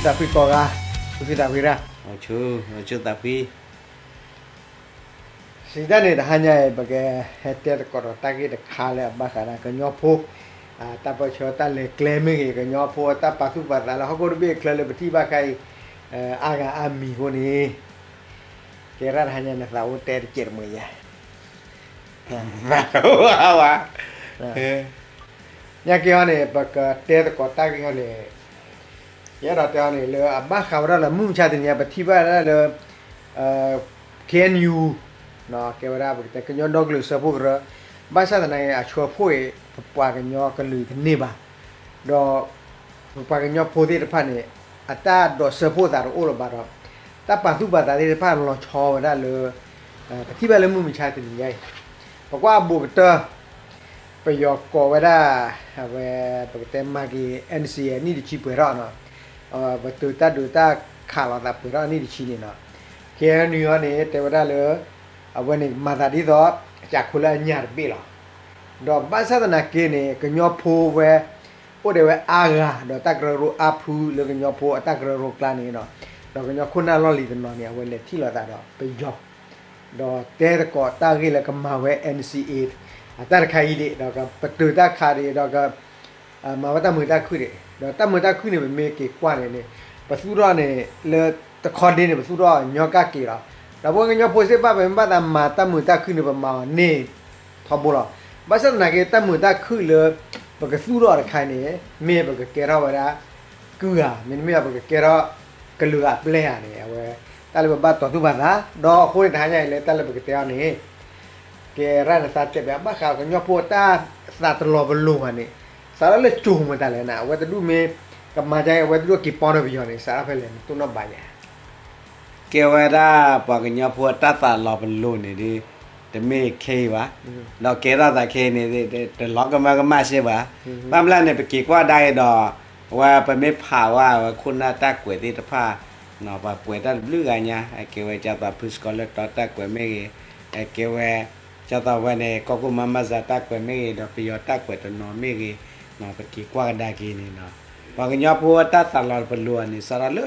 တၢ်ဖှံကိးဂၤ, ဆူၣ်သးဖှံရၣ်, ဆူၣ်သးဖှံ စံးတၢ်န့ၣ် တဟါညါအံၤ ပကဟဲတဲသကိးဒီးတၢ်ဂ့ၢ်တခါလၢအဘၣ်ဃးဒီးကညီဖိ တၢ်ပၢၢ်ဆၢတၢ်လဲၤကျဲမ့ၢ်ဂ့ၤ, ကညီဖိတၢ်ပာ်သူၣ်ပာ်သးလၢဟီၣ်ခိၣ်တဘ့ၣ်အချၢလၢပထံၣ်ဘၣ်ခဲအံၤ အါဂၤအါမံၤအဃိန့ၣ်, ကဲရၣ်တဟါညါနသးအိၣ်တဲတစဲးတမှဲၤယၤ ညါက့ၤဟီန့ၣ် ပကတဲသကိးတၢ်ဂ့ၢ်ဟီန့ၣ်, ယအဲၣ်ဒိးတဲအီၤန့ၣ် လၢအဘၣ်ဃးဝဲဒၣ်လၢမုၢ်မဆါတနံၤညါ ပထံၣ်ဘၣ်ဒၣ်လၢ KNU ကဲဝဲဒၣ်ပကတဲကညီဒီကလုာ်စၢဖှိၣ်ကရၢ, ဘၣ်ဆၣ်သနာ်က့ အဆၢဖှိၣ်အံၤ ပပှၤကညီကလုာ်တန့ၢ်ဘၣ်, ဒီး ပပှၤကညီဖိသ့ၣ်တဖၣ်န့ၣ် အတၢ်ဒိးစၢဖှိၣ်သးတအိၣ်လၢၤဘၣ်ဒီး တၢ်ပာ်သူၣ်ပာ်သးသ့ၣ်တဖၣ်လီၤဆီဝဲဒၣ်လၢ ပထံၣ်ဘၣ်လၢမုၢ်မဆါတနံၤညါအံၤ, ပကွၢ်အဘူးကတၢၢ် ပယီၤကိးဝဲဒၣ် အဝဲ ပကတဲမၤက့ၤ NCA နံၣ်တဆံပှဲၤထီၣ်နီၤ, ပတုာ်တၢ်ဒုးတၢ်ခးလိာ်သးပှဲၤထီၣ်နံၣ်တဆံန့ၣ်နီၤ, KNU န့ၣ် တဲဝဲဒၣ်လၢ အဝဲန့ၣ်မၤသးဒ်သိး ကးခိလၢအညၣ်တဘ့ၣ်လီၤ. ဒီးဘၣ်ဆၣ်သနာ်က့န့ၣ် ကညီဖိဝဲ အိၣ်ဒံးဝဲအါဂၤ ဒီးတၢ်ကရၢကရိအါဖုလၢကညီဖိအတၢ်ကရၢကရိကျါန့ၣ်နီၤ, ဒီးကညီခိၣ်နၢ်လီၢ်လံၤတနီၤန့ၣ် အဝဲလဲၤထံၣ်လိာ်သးဒီးပယီၤ ဒီးတဲသကိးတၢ်ဂ့ၢ်လၢကမၤဝဲ NCA အတၢ်တခါအံၤဒံး ဒီးကပတုာ်တၢ်ခးဒံး ဒီးက မၤဝဲတၢ်မုာ်တၢ်ခုၣ်ဒံး, ဒီးတၢ်မုာ်တၢ်ခုၣ်န့ၣ် ပမ့ၢ်က့ၤကွၢ်န့ၣ်န့ၣ် ပသူၣ်ထီၣ်န့ၣ် လၢတခီဒ့န့ၣ် ပသူၣ်ထီၣ်ညီကၣ်က့ၤလီၤ. ဒီးပဝဲကညီဖိစ့ၢ်ကီး ပမ့ၢ်ဘၣ်သးမၤတၢ်မုာ်တၢ်ခုၣ်န့ၣ် ပမၤအီၤန့ၢ်ထီဘိလီၤ. ဘၣ်ဆၣ်သနာ်က့ တၢ်မုာ်တၢ်ခုၣ်လၢ ပကသူၣ်ထီၣ်တခါအံၤန့ၣ် မ့ၢ်ပကကဲထီၣ်ဝဲဒၣ် ကုၢ်ဂၤ မ့တမ့ၢ် ပကကဲထီၣ်ကလုာ်ဂၤအပျဲၢ်ဧါန့ၣ် အဝဲ တၢ်လၢပဘၣ်တီၤသူၣ်ပာ်သး, ဒီးအဃိန့ၣ် တဟါညါအံၤလၢတၢ်လၢပကတဲအီၤန့ၣ် ကဲရၣ်နသးတဲဘၣ် ဘၣ်ဃးကညီဖိတၢ်သးတလီၤပလိာ်ဘၣ်န့ၣ် စးထီၣ်လၢကၠိမတၤလဲၣ်န့ၣ် အဝဲတဒူၣ်မ့ၢ်ကမၤဒ်အံၤ အဝဲတဒူၣ်က့ၤပီၢ်ထီၣ်ပယီၤန့ၣ် စးထီၣ်ဖဲလဲၣ် နတိၢ်နီၣ်ဘၣ်ယၤ ကဲဝဲဒၣ်ပှၤကညီဖိအတၢ်သးလီၤပလိာ်န့ၣ်ဒီး တမ့ၢ်ခဲအံၤဘၣ်, ဒီးကဲထီၣ်သးခဲအံၤန့ၣ် တလီၤကမၢကမၣ်စ့ၢ်ဘၣ်. ဘၣ်မနုၤလဲၣ်န့ၣ် ပက့ၤကွၢ်ဒၣ်အံၤဒီး အဝဲပမ့ၢ်ဖးဝဲ အဝဲခိၣ်နၢ်တၢ်ကွဲးသ့ၣ်တဖၣ် ပှၤကွဲးတၢ်တဘျုးဂၤညါ အကဲဝဲကၢ်သိးဖုစကီၤလၢတီတၢ်ကွဲးမ့ၢ်ဂ့ၤ, အကဲဝဲ ကၢ်သိးဝဲန့ၣ် ကီၢ်ခိၣ်မါမါစၤတၢ်ကွဲးမ့ၢ်ဂ့ၤ ဒီးပယီၤတၢ်ကွဲးတနီၤမ့ၢ်ဂ့ၤ, ပက့ၤကွၢ်ကဒါက့ၤန့ၣ် ပှၤကညီဖိအတၢ်သးလီၤပလိာ်န့ၣ် စးထီၣ်လၢ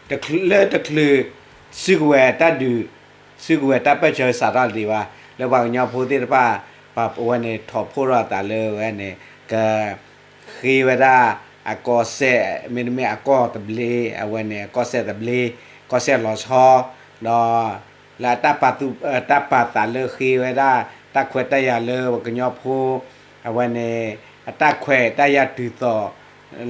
တချုးလၢတချုး စုကဝဲၤတၢ်ဒုး စုကဝဲၤတၢ်ပၢၢ်ဆၢစးထီၣ်ဒံးဘၣ် လၢပှၤကညီဖိသ့ၣ်တဖၣ် ပှၤဝဲန့ၣ် ထိးဖှိၣ်ထီၣ်အသးလၢဝဲန့ၣ် က ဃ့ဝဲဒၣ် အကီၢ်စဲၣ် မ့တမ့ၢ်အကီၢ်သဘျ့ အဝဲန့ၣ် အကီၢ်စဲၣ်သဘျ့ ကီၢ်စဲၣ်လီၤဆီ ဒီး လၢအတၢ်ပာ်သူ တၢ်ပာ်သးလၢဃ့ဝဲဒၣ် တၢ်ခွဲးတၢ်ယာ်လၢပှၤကညီဖိ အဝဲန့ၣ် အတၢ်ခွဲးတၢ်ယာ်တုၤသိး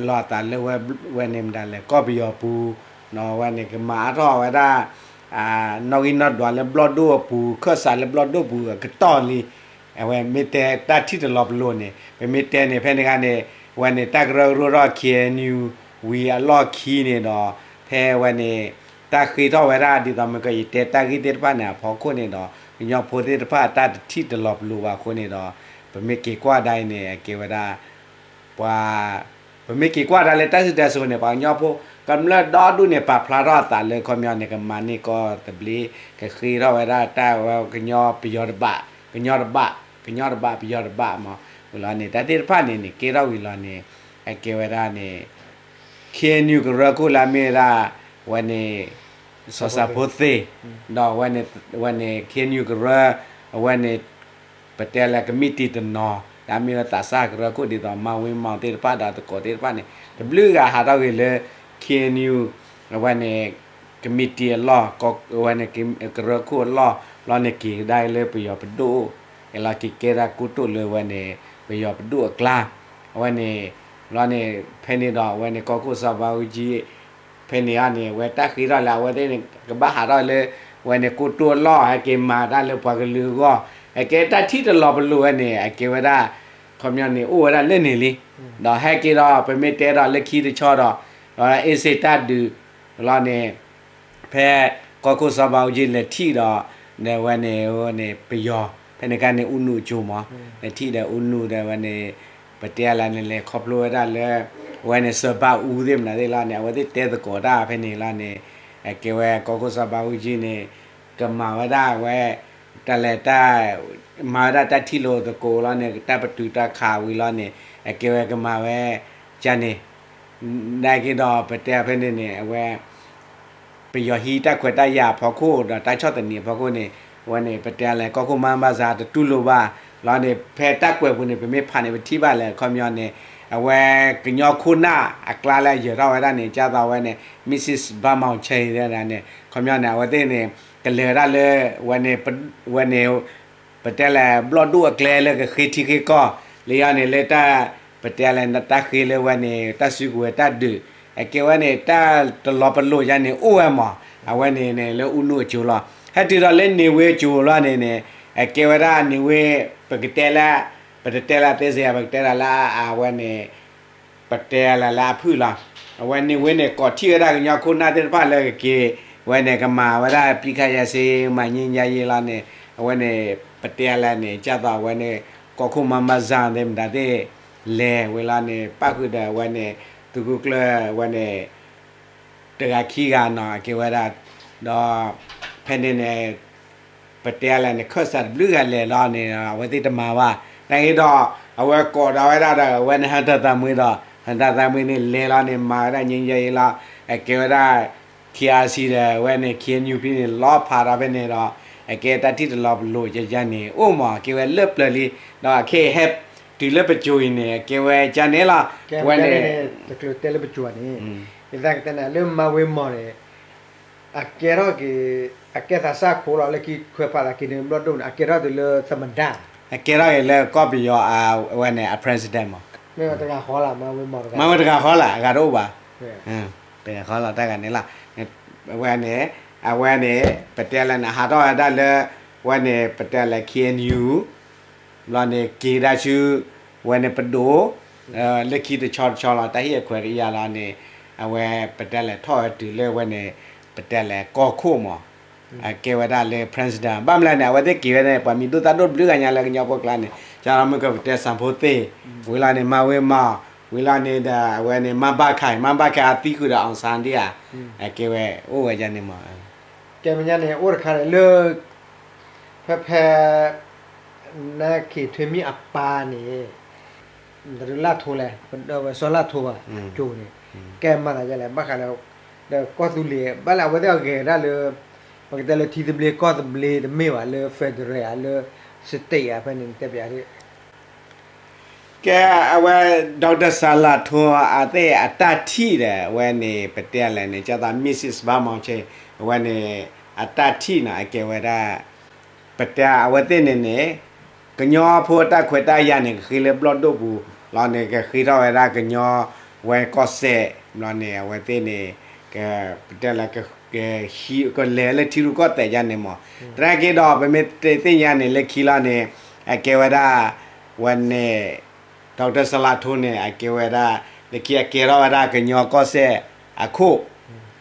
လီၤအသးလၢဝဲ ဝဲန့ၣ်မတၤလဲၣ် ကီၢ်ပယီၤပူၤ ဝဲန့ၣ် ကမၤအါထီၣ်ဝဲဒၣ် နီၣ်ဂံၢ်နီၣ်ဒွးလၢဘျီၣ်ဒိၣ်အပူၤ ခၢၣ်စးလၢဘျီၣ်ဒိၣ်ပူၤအကတီၢ်လံ အဝဲမ့ၢ်တဲတၢ်ထံၣ်တလီၤပလိာ်န့ၣ် ပမ့ၢ်တဲန့ၣ် ဖဲန့ၣ်အခါန့ၣ် ဝဲန့ၣ် တၢ်ကရၢကရိထီၣ် KNU ဝံၤအလီၢ်ခံန့ၣ်ဒီး ဖဲဝဲန့ၣ် တၢ်ဃ့ထီၣ်ဝဲဒၣ် ဒ်သိးမ့ၢ်ကယတဲတၢ်ဂ့ၢ်သ့ၣ်တဖၣ်န့ၣ် အဖီခိၣ်န့ၣ်ဒီး ကညီဖိသ့ၣ်တဖၣ်တၢ်တထံၣ်တလီၤပလိာ်ဘၣ်အဃိန့ၣ်ဒီး ပမ့ၢ်က့ၤကွၢ်ဒၣ်အံၤန့ၣ် အကဲဝဲဒၣ် ပှၤ ပမ့ၢ်က့ၤကွၢ်ဒၣ်လၢတၢ်စံၣ်တၢ်စိၤန့ၣ် ပှၤကညီဖိ ကမျၢၢ်ဒီဒူၣ်န့ၣ် ပာ်ဖျါထီၣ်အသးလၢခီပညီန့ၣ် ကမၤန့ၢ်ကီၢ်သဘျ့ ကဃ့ထီၣ်ဝဲဒၣ်တၢ်ဝဲကညီပယီၤတဘၣ် ကညီတဘၣ် ကညီတဘၣ် ပယီၤတဘၣ်မး ဝံၤလီၤန့ၣ် တၢ်သ့ၣ်တဖၣ်န့ၣ်န့ၣ် ကဲထီၣ်ဝံၤလီၤန့ၣ် အကဲဝဲဒၣ်န့ၣ် KNU ကရၢခိၣ်လၢအမ့ၢ်ဝဲဒၣ် ဝဲန့ၣ် စီၤစၢဖိသ့ၣ် ဒီးဝဲန့ၣ် ဝဲန့ၣ် KNU ကရၢ အဝဲန့ၣ် ပတဲလၢကမံးတံာ်တနီၤ လၢအမ့ၢ်ဝဲသးစၢ်ကရၢခိၣ်ဒ်သိး မၤဝ့မီၤသ့ၣ်တဖၣ်ဒီးသကိးသ့ၣ်တဖၣ်န့ၣ် တဘျုးဂၤဟးထီၣ်ဂ့ၤလၢ KNU အဝဲန့ၣ် ကမံးတံာ်အလီၢ် ဝဲန့ၣ် ကရၢခိၣ်အလီၢ် လီၤန့ၣ်က့ၤကဒါလၢပယီၤပဒိၣ် လီၤက့ၤကဲဒၣ်ကိတိာ်လၢဝဲန့ၣ် ပယီၤပဒိၣ်အကျါ အဝဲန့ၣ် လီၤန့ၣ် ဖဲန့ၣ်ဒီး အဝဲန့ၣ် ကီၢ်ခိၣ်စီၤဘးအူကၠံ ဖဲန့ၣ်အီၤန့ၣ် အဝဲတၢ်ဃ့ထီၣ်လၢအဝဲသ့ၣ်န့ၣ် ကဘၣ်ဟးထီၣ်လၢ ဝဲန့ၣ်ကိတိာ်အလီၢ် ဟဲက့ၤမၤတၢ်လၢပှၤကလုာ်အဂီၢ် ဟဲက့ၤတၢ်ထံၣ်တလီၤပလိာ်ဝဲန့ၣ် အကဲဝဲဒၣ် ခီပညီန့ၣ် အိၣ်ဝဲဒၣ်လၢန့ၣ်လံ ဒီးဟဲက့ၤဒီး ပမ့ၢ်တဲဒီးလၢခံတဆီဒီး ဒီးအ့စ့ၣ်တၢ်ဒုး လီၤန့ၣ် ဖဲကီၢ်ခိၣ်စီၤဘးအူကၠံလဲၤထံၣ်ဒီး ဒီးဝဲန့ၣ် ဝဲန့ၣ်ပယီၤ ဖဲန့ၣ်အခါန့ၣ် အူနူအကၠိမး လဲၤထံၣ်ဒီးအူနူဒီးဝဲန့ၣ် ပတဲလၢန့ၣ် လဲၤခီဖျိဝဲဒၣ်လၢ ဝဲန့ၣ်စီၤဘးအူသ့ၣ်မနုၤသ့ၣ်လီၤန့ၣ် အဝဲသ့ၣ်တဲသကိးတၢ်ဖဲန့ၣ်လီၤန့ၣ် အကဲဝဲကီၢ်ခိၣ်စီၤဘးအူကၠံန့ၣ် ကမၤဝဲဒၣ်ဝဲ တၢ်လဲၤတၢ် မၤဝဲဒၣ်တၢ်ထံၣ်လိာ်သကိးလီၤန့ၣ် တၢ်ပတုာ်တၢ်ခးဝံၤလီၤန့ၣ် အကဲဝဲကမၤဝဲ ကန့ၣ် နာ်က့ဒီးပတဲဖဲန့ၣ်န့ၣ် အဝဲ ပယီၤဟံးတၢ်ခွဲးတၢ်ယာ်အဖီခိၣ်ဒီးတၢ်ဆီၣ်သနံးအဖီခိၣ်န့ၣ် အဝဲန့ၣ် ပတဲလဲၣ် ကီၢ်ခိၣ်မါဘၣ်စၢ်တတူၢ်လိာ်ဘၣ် လီၤန့ၣ် ဖဲတၢ်ကွဲးပူၤန့ၣ် ပမ့ၢ်ဖးန့ၣ် ပထံၣ်ဘၣ်လၢ ခီပညီန့ၣ် အဝဲကညီခိၣ်နၢ်အကျါလၢအယၢၤထီၣ်ဝဲဒၣ်န့ၣ် ကၢ်သိးအဝဲန့ၣ် Mrs ဘါမီၤဆဲး န့ၣ် ခီပညီန့ၣ် အဝဲသ့ၣ်န့ၣ် ကလဲၤဝဲဒၣ်လၢ ဝဲန့ၣ် ဝဲန့ၣ် ပတဲလဲၣ် ဘျီၣ်ဒိၣ်အကျဲလၢကဃ့ထံဃ့ကီၢ် လၢယီၤန့ၣ် လၢတၢ် ပတဲလဲၣ် တၢ်ဃ့လၢဝဲန့ၣ် တၢ်စုကဝဲၤတၢ်ဒုး အကဲဝဲန့ၣ် တၢ်တလီၤပလိာ်ယါန့ၣ် အိၣ်ဝဲမး အဝဲန့ၣ်န့ၣ် လၢအူနူအစိၤလီၤ. ဟဲတုၤဒီးလၢန့ၣ်ဝ့အစိၤလီၤန့ၣ်န့ၣ် အကဲဝဲဒၣ်န့ၣ်ဝ့ ပကတဲလၢ ပတတဲလၢအသ့စ့ၢ်ကီး ပကတဲဒၣ်လၢအဝဲန့ၣ် ပတဲလၢလၢအဖုၣ်လီၤ. အဝဲန့ၣ်ဝ့န့ၣ် ကိးထီၣ်ဝဲဒၣ်ကညီခိၣ်နၢ်သ့ၣ်တဖၣ်လၢကက့ၤ ဝဲန့ၣ်ကမၤဝဲဒၣ် ပစ်ခတ်ရပ်စဲရေး မၤငြိမ်းချမ်းရေး လီၤန့ၣ် အဝဲန့ၣ် ပတဲလၢန့ၣ် ကၢ်သိးအဝဲန့ၣ် ကီၢ်ခိၣ်မါဘၣ်စၢ်သ့ၣ်မတၤသ့ၣ် လဲၤဝဲလီၤန့ၣ် ပၣ်ဃုာ်ဒီးအဝဲန့ၣ် သုးခိၣ်ကျၢၢ်ဝဲန့ၣ် တဂၤခံဂၤနီၤ အကဲဝဲဒၣ် ဒီး ဖဲန့ၣ်န့ၣ် ပတဲလၢန့ၣ် ခၢၣ်စးတဘျုးဂၤလဲၤလီၤန့ၣ် အဝဲသ့ၣ်တမၤဘၣ်. နာ်က့ဒီး အဝဲကိးဒီးဝဲဒၣ်ဒီး အဝဲန့ၣ် ဟၢတၢ်သးမွ့ဒီး ဟၢတၢ်သးမွ့န့ၣ် လဲၤလီၤန့ၣ် မၤဝဲဒၣ် ငြိမ်းချမ်းရေး လီၤ အကဲဝဲဒၣ် ခ့အါစံဒီး အဝဲန့ၣ် ခ့အၣ်ယူၣ်ဖံန့ၣ် လီၤဖးဒီးဖဲန့ၣ်ဒီး အကဲတၢ်ထံၣ်တလီၤပလိာ်ယါန့ၣ် အိၣ်မး အကဲဝဲလၢပျၢၤလံ ဒီးခဲအံၤဟဲတုၤလၢပစိၤအံၤန့ၣ် အကဲဝဲကန့ၣ်လီၤ ဝဲန့ၣ် တချုးတဲလၢပစိၤန့ၣ် ယသးကတဲန့ၣ် လၢမၤဝ့ၤမီၢ်န့ၣ် အကဲထီၣ်က့ၤ အကဲသးစၢ်ခိၣ်လီၤ လၢခံခွဲးဖးသးက့ၤန့ၣ် ဘျီၣ်ဒိၣ်န့ၣ် အကဲထီၣ်တုၤလၢသမ္မတ အကဲထီၣ်က့ၤလၢကီၢ်ပယီၤအဝဲန့ၣ် အ president မး မ့ၢ်ဝဲတဂၤဃီလၢ မၤဝ့ၤမီၢ်တဂၤဃီလၢ အဂၤတအိၣ်ဘၣ် တဂၤဃီလၢတၢ်ဂၤန့ၣ်လီၤ ဝဲန့ၣ် အဝဲန့ၣ် ပတဲလၢန့ၣ် ဟးထီၣ်ဝဲဒၣ်လၢ ဝဲန့ၣ် ပတဲလၢ ခ့အၣ်ယူၣ် ဘျီန့ၣ် က့ၤဒၣ်ဆူ ဝဲန့ၣ်ပဒိၣ် လၢခံတဆီတဆီလီၤ တၢ်ဟ့ၣ်အခွဲးကယာ်လီၤန့ၣ် အဝဲပတဲလဲၣ်ထီၣ်ဝဲတုၤလၢဝဲန့ၣ် ပတဲလဲၣ်ကီၢ်ခိၣ်မး အကဲဝဲဒၣ်လၢ president ဘၣ်မနုၤလဲၣ်န့ၣ် အဝဲသ့ၣ်က့ၤဝဲန့ၣ် ပှၤမံၤဒိၣ်သၣ်ဒိၣ်တဘျုးဂၤညါလၢကညီဖိကျါန့ၣ် ကမ့ၢ်ကပတဲ စၣ်ဖိသ့ၣ် ဝံၤလီၤန့ၣ် မၤဝ့ၤမီၢ် ဝံၤလီၤန့ၣ်ဒီး အဝဲန့ၣ် မါဘၣ်ခၢၣ် မါဘၣ်ခၢၣ်အသံဃုာ်ဒီး အောင်ဆန်း ဒံးဧါ အကဲဝဲအိၣ်ဝဲဒၣ်န့ၣ်မး ကဲမဲာ်ညါန့ၣ် အိၣ်တခါန့ၣ်လၢ ဖဲဖဲ နန်းခင်ထွေးမြင့်အပါန့ၣ် တရူးလၢ်ထိလဲၣ် ပဝဲစီၤလၢ်ထိဘၣ် အကၠိန့ၣ် ကဲမၤသးဒ်လဲၣ် ဘၣ်ဃးလၢ ဒီးကီၢ်သူလ့ၤ ဘၣ်လၢအဝဲသ့ၣ်အဂဲၤဒၣ်လၢ ပကတဲလၢထံသဘျ့ကီၢ်သဘျ့တမ့ၢ်ဘၣ် လၢ federal ဧါ လၢ state ဧါ ဖဲန့ၣ် နတဲပျးဒ် ကဲ အဝဲ doctor စၤလၤထိအသ့ၣ်အတၢ်ထံၣ်ဒီး အဝဲန့ၣ် ပတဲလဲၣ်န့ၣ် ကၢ်သး Mrs ဘါမီၤဆဲး အဝဲန့ၣ် အတၢ်ထံၣ်န့ၣ် အကဲဝဲဒၣ် ပတဲအဝဲသ့ၣ်န့ၣ်န့ၣ် ကညီဖိအတၢ်ခွဲးတၢ်ယာ်န့ၣ် ကဃ့လၢဘျီၣ်ဒိၣ်ပူၤလီၤန့ၣ် ကဃ့ထီၣ်ဝဲဒၣ်ကညီဝဲကီၢ်စဲၣ် ဘျီန့ၣ် အဝဲသ့ၣ်န့ၣ် ပတဲလၢ ကလဲၤလၢထံရူၢ်ကီၢ်သဲးယါန့ၣ်မး သနာ်က့ဒီး ပမ့ၢ်တသ့ၣ်ညါန့ၣ် လၢခံလီၤန့ၣ် အကဲဝဲဒၣ် ဝဲန့ၣ် doctor စၤလၤထိန့ၣ် အကဲဝဲဒၣ် လၢခံအကဲထီၣ်ဝဲဒၣ်ကညီကီၢ်စဲၣ်အခိၣ်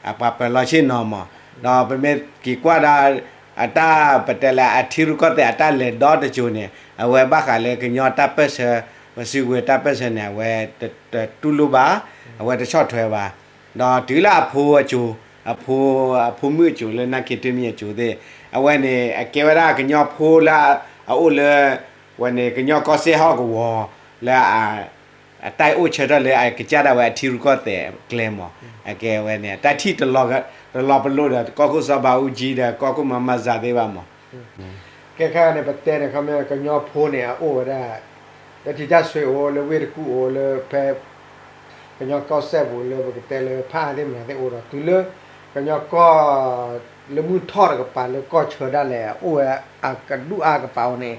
အပှၤပၢၤလီၢ်ဆ့ၣ်နီၤမး ဒီးပမ့ၢ်က့ၤကွၢ်ဒီး အတၢ်ပတဲလၢအထံရူၢ်ကီၢ်သဲးအတၢ်လဲၤဒီတစိၤန့ၣ် အဝဲဘၣ်ဃးလၢကညီတၢ်ပၢၢ်ဆၢ ပစုကဝဲၤတၢ်ပၢၢ်ဆၢန့ၣ် အဝဲတတူၢ်လိာ်ဘၣ် အဝဲတဆီၣ်ထွဲဘၣ် ဒီးတုၤလၢအဖိအစိၤ အဖိ အဖိမုၣ်အစိၤလၢနန်းခင်ထွေးမြင့်အစိၤသ့ၣ် အဝဲန့ၣ် အကဲဝဲဒၣ်ကညီဖိလၢအအိၣ်လၢ ဝဲန့ၣ် ကညီကီၢ်စဲၣ်ဟီၣ်ကဝီၤ လၢ အတၢ်အိၣ်ဆၢထၢၣ်လၢအကစၢ်ဒၣ်ဝဲအထံရူၢ်ကီၢ်သဲးအကျဲမး အကဲဝဲန့ၣ် တၢ်ထံၣ်တလီၤပလိာ်ဒီး ကီၢ်ခိၣ်စီၤဘးအူကၠံဒီး ကီၢ်ခိၣ်မါမၤစၢ်သ့ၣ်ဘၣ်မး ကဲခါန့ၣ် ပတဲန့ၣ် ခီမ့ၢ်ကညီဖိန့ၣ် အအိၣ်ဝဲဒၣ် လၢထံတၢ်ဆွ့အိၣ် လၢဝ့ၢ်တကူၣ်အိၣ် လၢဖဲ ကညီကီၢ်စဲၣ်ပူၤ လၢပကတဲလၢဖးအါသ့ၣ်မနုၤသ့ၣ်အိၣ်ဒီး တုၤလၢ ကညီကီၢ် လၢမုၢ်ထီၣ်တကပၤ လၢကီၢ်ဆၢဒၣ်လဲာ် အိၣ်ဝဲအကဒူၣ်အါကပၤအိၣ်န့ၣ်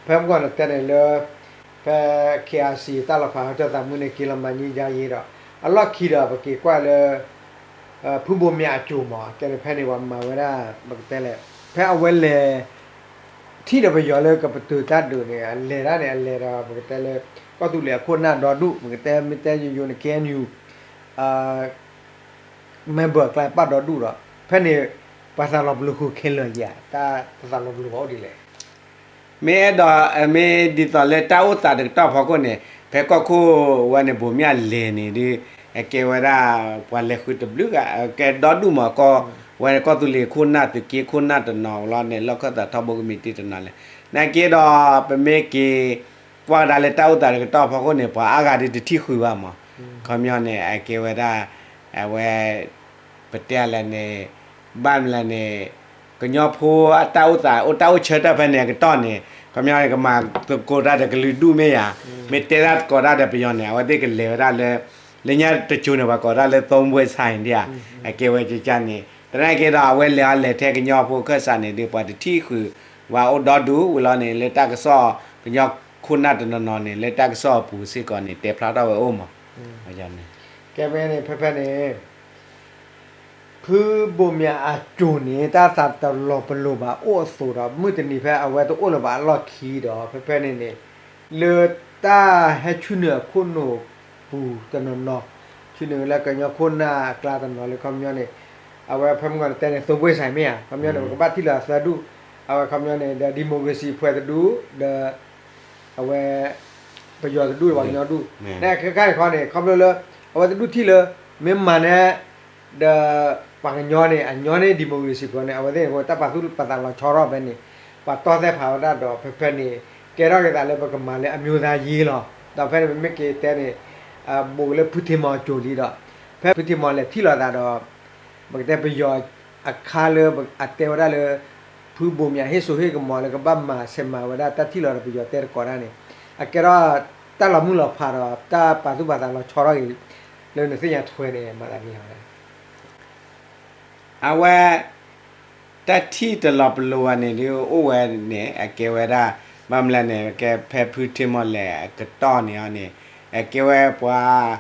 ဖဲပကွၢ်န့ၣ်တဲန့ၣ်လၢ ဖဲ ခ့အါစံ တၢ်လီၤဖးဟၢတၢ်သးမုၢ်န့ၣ် က့ၤလီၤမၤငြိမ်းချမ်းရေးဒီး အလီၢ်ခံဒီး ပက့ၤကွၢ်လၢ ဖုဘိးမြအစိၤမး ကဲန့ၣ်ဖဲန့ၣ် ပှၤမၤဝဲဒၣ် ပကတဲလဲၣ် ဖဲအဝဲလဲၤ ထံၣ်ဒီးပယီၤလၢကပတုာ်တၢ်ဒုးန့ၣ် အလဲၤဒၣ်န့ၣ် အလဲၤဒီး ပကတဲလၢ ကီၢ်သူလ့ၤအခိၣ်နၢ်ဒီဒူၣ် ပကတဲမ့ၢ်တဲယိယိန့ၣ် KNU member အကျါပၣ်ဒီဒူၣ်ဒီး ဖဲန့ၣ် ပှၤသးလီၤပလိာ်ဃုာ်ခဲလၢာ်ဧါ တၢ်သးလီၤပလိာ်ဘၣ်အိၣ်ဒ်လဲၣ် မ့ၢ်အဲၣ်ဒိး မ့ၢ်ဒ်သိးလၢတၢ်အိၣ်သးတကတီၢ်ဖီခိၣ်န့ၣ် ဖဲကီၢ်ခိၣ်ဝဲန့ၣ် ဘိးမၠၣ်လဲၤန့ၣ်ဒီး အကဲဝဲဒၣ် ပှၤလဲၤဃုတဘျုးဂၤ ကဲဒီဒူၣ်မးကီၢ် ဝဲန့ၣ်ကီၢ်သူလ့ၤခိၣ်နၢ်သုးက့ခိၣ်နၢ်တနီၤလီၤန့ၣ် လီၢ်ခၢၣ်သးထီဘိကမံးတံာ်တနီၤလဲၣ် နာ်က့ဒီး ပမ့ၢ်က့ၤ ကွၢ်ကဒါလၢတၢ်အိၣ်သးတကတီၢ်ဖီခိၣ်န့ၣ် ပှၤအါဂၤဒ်တထံၣ်ဃုာ်ဘၣ်မး ခီပညီန့ၣ် အကဲဝဲဒၣ် အဝဲ ပတဲလဲၣ်န့ၣ် ဘၣ်မလဲၣ်န့ၣ် ကညီဖိအတၢ်အိၣ်သး အိၣ်တၢ်အိၣ်ဆၢတၢ်ဖဲန့ၣ်အကတီၢ်န့ၣ် ခီပညီန့ၣ် ကမၤသကိးတၢ်ဒီးကလုာ်ဒူၣ်မ့ၢ်ဧါ, မ့ၢ်တဲတၢ်သကိးတၢ်ဒီးပယီၤန့ၣ် အဝဲသ့ၣ်ကလဲၤဝဲဒၣ်လၢ လၢညါတစိၤန့ၣ် ပှၤကိးတၢ်လၢ သုံးပွင့်ဆိုင် ဒ်ဧါ, အကဲဝဲကကန့ၣ် သနာ်က့ဒီး အဝဲလဲၤအီၤလဲၤထဲကညီဖိခၢၣ်စးန့ၣ်ဒီး ပှၤတထံၣ်ဃုာ်ဘၣ်အိၣ်ဒီဒူၣ်ဝံၤလီၤန့ၣ် လၢတၢ်ကစီၣ် ကညီခိၣ်နၢ်တနီၤနီၤန့ၣ် လၢတၢ်ကစီၣ်အပူၤစ့ၢ်ကီးန့ၣ် တဲဖျါထီၣ်ဝဲအိၣ်မး. ကဲမ့ၢ်န့ၣ် ဖဲဖဲန့ၣ် ဖုဘိးမၠးအစိၤန့ၣ် တၢ်သးတလီၤပလိာ်ဘၣ်အိၣ်အသိးဒီး မုၢ်တနံၤဖဲအဝဲတအိၣ်လၢၤဘၣ်အလီၢ်ခံဒီး ဖဲဖဲန့ၣ်န့ၣ် လၢတၢ်ဟဲဆူနုာ်အခိၣ်နူာ်ပူၤတနီၤနီၤ, ဆူနုာ်လၢကညီခိၣ်နၢ်အကျါတနီၤလၢခီပညီန့ၣ် အဝဲဖဲမုၢ်ဂီၤန့ၣ်တဲန့ၣ် သုံးပွင့်ဆိုင် မ့ၢ်ဧါ, ခီပညီန့ၣ် ပကဘၣ်ထံၣ်လၢအသၢဒူၣ်, အဝဲခီပညီန့ၣ် ဒီး democracy အဖွဲ့တဒူၣ် ဒီး အဝဲ ပယီၤတဒူၣ်ဒီးပှၤကညီဒူၣ်, နခါခါန့ၣ်ခီန့ၣ် ခီဖျိလၢ အဝဲတဒူၣ်ထံၣ်လၢ မ့ၢ်မၤန့ၣ် ဒီး ပှၤကညီန့ၣ် အညီန့ၣ် democracy န့ၣ် အဝဲသ့ၣ်န့ၣ် တၢ်ပာ်သူၣ်ပာ်သးလီၤဆီထီၣ်ဖဲန့ၣ် ပှၤတီၢ်သဲဖးဝဲဒၣ်ဒီး ဖဲဖဲန့ၣ် ကဲထီၣ်က့ၤသးလၢပကမၤလၢအမျိုးသားရေးလီၤ. ဒီးဖဲန့ၣ် ပမ့ၢ်က့ၤတဲန့ၣ် ဘူးကလၢဖုထံမီၤအစိၤလံဒီး ဖဲဖုထံမီၤလဲၤထံၣ်လိာ်သးဒီး ပကတဲပယီၤအခါလၢအတဲဝဲဒၣ်လၢ ဖုဘိးမၠးဟ့ၣ်စိဟ့ၣ်ကမီၤလၢကဘၣ်မၤဆဲးမၤဝဲဒၣ်တၢ်ထံၣ်လီၤဒီးပယီၤတဲသကိးတၢ်န့ၣ် အကဲထီၣ်တၢ်လီၤမုၢ်လီၤဖးဒီး တၢ်ပာ်သူၣ်ပာ်သးလီၤဆီထီၣ်က့ၤ လၢနသ့ၣ်ညါထွဲန့ၣ် မၤသးဒ်လဲၣ်. အဝဲ တၢ်ထံၣ်တလီၤပလိာ်ဘၣ်န့ၣ်ဒုးအိၣ်ဝဲန့ၣ် အကဲဝဲဒၣ် ဘၣ်မလဲၣ်န့ၣ် ကဲဖဲဖုထံမီၤလဲၤအကတီၢ်န့ၣ်အီၤန့ၣ် အကဲဝဲပှၤ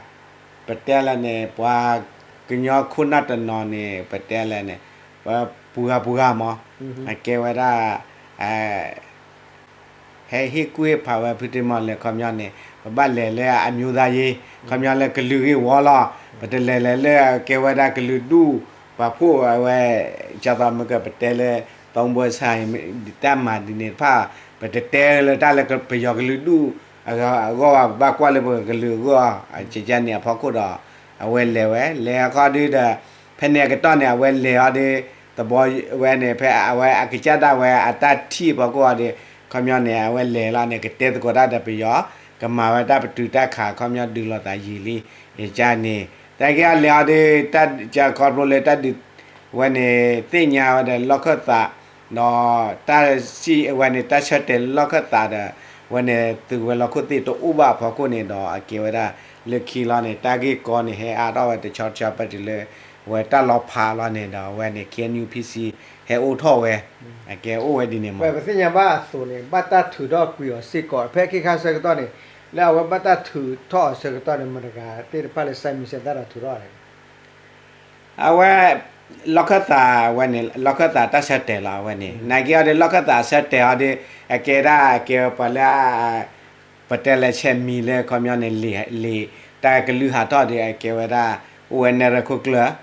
ပတဲလဲၣ်န့ၣ် ပှၤကညီခိၣ်နၢ်တနီၤန့ၣ် ပတဲလဲၣ်န့ၣ် ပှၤပူၤဂၤပူၤဂၤမး အကဲဝဲဒၣ် ဟဲဟ့ၣ်ကူၣ်ဟ့ၣ်ဖးဝဲဖုထံမီၤလဲၤခီပညီန့ၣ် ပဘၣ်လဲၤလၢအမျိုးသားရေး ခီပညီလၢကလုာ်ဂ့ၢ်ဝီလီၤ. ပတလဲၤလဲၤလၢအကဲဝဲဒၣ်ကလုာ်ဒူၣ် ပှၤဖှိၣ်အဝဲ ကၢ်သီမ့ၢ်ကပတဲလၢ သုံးပွင့်ဆိုင် တၢ်မၤဒ်န့ၣ်တဖၣ် ပတတဲလၢတၢ်လၢပယီၤကလုာ်ဒူၣ် အဂီၢ်ဘၣ် ပဘၣ်ကွၢ်လၢပကလုာ်အဂီၢ် ကကန့ၣ်အဖီခိၣ်ဒီး အဝဲလဲၤဝဲ လဲၤအခီဒုဒီး ဖဲန့ၣ်အကတီၢ်န့ၣ် အဝဲလဲၤအီၤဒီး သဘီဝဲန့ၣ် ဖဲအဝဲအကစၢ်ဒၣ်ဝဲအတၢ်ထံၣ်အဖီခိၣ်အီၤဒီး ခီပညီန့ၣ် အဝဲလဲၤလီၤန့ၣ် ကတဲသကိးတၢ်ဒီးပယီၤ ကမၤဝဲတၢ်ပတုာ်တၢ်ခး ခီပညီဒုးလိာ်သးယံာ်လံ ယကန့ၣ် တၢ်က့ၤအီၤလဲၤအီၤဒီး တၢ်ကခီဖျိလၢတၢ်ဒုး ဝဲန့ၣ် သ့ၣ်ညါဝဲဒီးလီၢ်ခၢၣ်သး ဒီးတၢ်စံးဝဲန့ၣ် တၢ်ဆၢတဲာ်လၢလီၢ်ခၢၣ်သးဒီး ဝဲန့ၣ် သုးဝဲၤလီၢ်ခိၣ်သ့ၣ်တအိၣ်ဘၣ်အဖီခိၣ်န့ၣ်ဒီး အကဲဝဲဒၣ် လၢခံလီၤန့ၣ် တၢ်ဂ့ၢ်ကီန့ၣ် ဟဲအါထီၣ်ဝဲတဆီတဆီပတုၤလၢ ဝဲတၢ်လီၤဖးလီၤန့ၣ်ဒီး ဝဲန့ၣ် KNU PC ဟဲအိၣ်ထီၣ်ဝဲ အကဲအိၣ်ဝဲဒ်န့ၣ်မး ပသ့ၣ်ညါဘၣ်အသိးန့ၣ် ဘၣ်တၢ်ထုးထီၣ်ကွံာ်အီၤစ့ၢ်ကီး ဖဲခ့ခါဆၢကတီၢ်န့ၣ် လၢအဝဲဘၣ်တၢ်ထုးထီၣ်အီၤဆၢကတီၢ်န့ၣ် မတၤတဂၤသ့ၣ်တဖၣ်လၢ စဲမံၤစဲသၣ်ဒီးထုးထီၣ်လဲၣ် အဝဲ လီၢ်ခၢၣ်သးဝဲန့ၣ် လီၢ်ခၢၣ်သးတၢ်ဆၢတဲာ်လီၤ အဝဲန့ၣ် နာ်က့အီၤဒီး လီၢ်ခၢၣ်သးဆၢတဲာ်အီၤဒီး အကဲဒၣ် အကဲဝဲပှၤလၢ ပတဲလၢဆဲမံၤလၢခီပညီန့ၣ် လံာ် တၢ်ကလုၢ်ဟးထီၣ်ဒီး အကဲဝဲဒၣ် အိၣ်ဝဲနဲၣ်ရွဲၣ်ခိၣ်ကျၢၢ်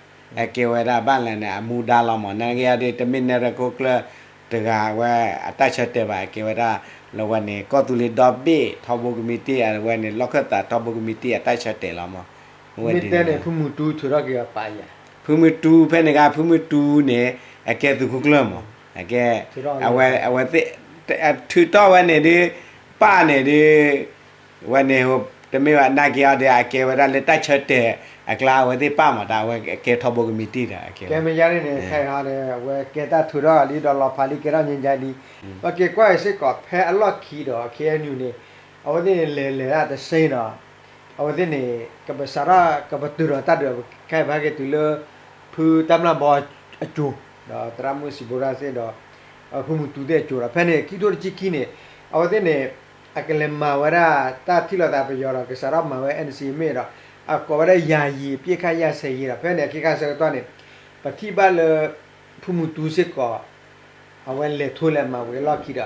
အကဲဝဲဒၣ်ဘၣ်လဲၣ်န့ၣ် အမူဒါလီၤမး နာ်က့အီၤဒီး တမ့ၢ်နဲၣ်ရွဲၣ်ခိၣ်ကျၢၢ်တဂၤဝဲအတၢ်ဆၢတဲာ်ဘၣ် အကဲဝဲဒၣ် လၢဝဲန့ၣ် ကီၢ်သူလ့ၤဒီဘ့ၣ် ထီဘိကမံးတံၢ် အဝဲန့ၣ် လီၢ်ခၢၣ်သးထီဘိကမံးတံၢ် အတၢ်ဆၢတဲာ်လီၤမး ဝဲန့ၣ် ဖုမုၢ်တူဖဲန့ၣ်ဂ့ၤ ဖုမုၢ်တူန့ၣ် အကဲသုးခိၣ်ကျၢၢ်မး အကဲ အဝဲ အဝဲသ့ၣ် ထုးထီၣ်ဝဲန့ၣ်ဒီး ပၢ်န့ၣ်ဒီး ဝဲန့ၣ် တမ့ၢ်ဘၣ် နာ်က့အီၤဒီး အကဲဝဲဒၣ်လၢတၢ်ဆၢတဲာ်အကျါ အဝဲသ့ၣ်ပၢ်မး တၢ်အဝဲကဲထီဘိကမံးတံၢ်ဒီး အကဲဝဲ ကဲမ့ၢ်ယါန့ၣ်န့ၣ် ခဲအံၤန့ၣ် အဝဲကဲတၢ်ထုးထီၣ်လံဒီးလီၤဖးလံ ကဲထီၣ်ညါညါလံ ပက့ၤကွၢ်အံၤစ့ၢ်ကီး ဖဲအလီၢ်ခံဒီး KNU န့ၣ် အဝဲသ့ၣ်န့ၣ် လဲၤလဲၤဒၣ်တစ့ဒီး အဝဲသ့ၣ်န့ၣ် ကပစးထီၣ် ကပတုာ်ဒီးတၢ်ဒုး ခဲအံၤပဟဲက့ၤတုၤလၢ ဖုတၢ်မျၢ်ဘီအစိၤ ဒီးသရၣ်မုၣ်စံးဘိရၣ်သ့ၣ်ဒီး ဖုမုၢ်တူသ့ၣ်အစိၤဒီး ဖဲန့ၣ် ခံထိတဆံခံန့ၣ် အဝဲသ့ၣ်န့ၣ် အကလဲၤမၤဝဲဒၣ် တၢ်ထံၣ်လိာ်သးပယီၤဒီး ကစးထီၣ်မၤဝဲ NCA မ့ၢ်ဒီး အကိးဝဲဒၣ် ယာယီအပစ်အခတ်ရပ်စဲရေး ဒီး ဖဲန့ၣ် အခ့ခါဆၢကတီၢ်န့ၣ် ပထံၣ်ဘၣ်လၢ ဖုမုၢ်တူစ့ၢ်ကီး အဝဲလဲၤထိလဲၤမၤဝံၤအလီၢ်ခံဒီး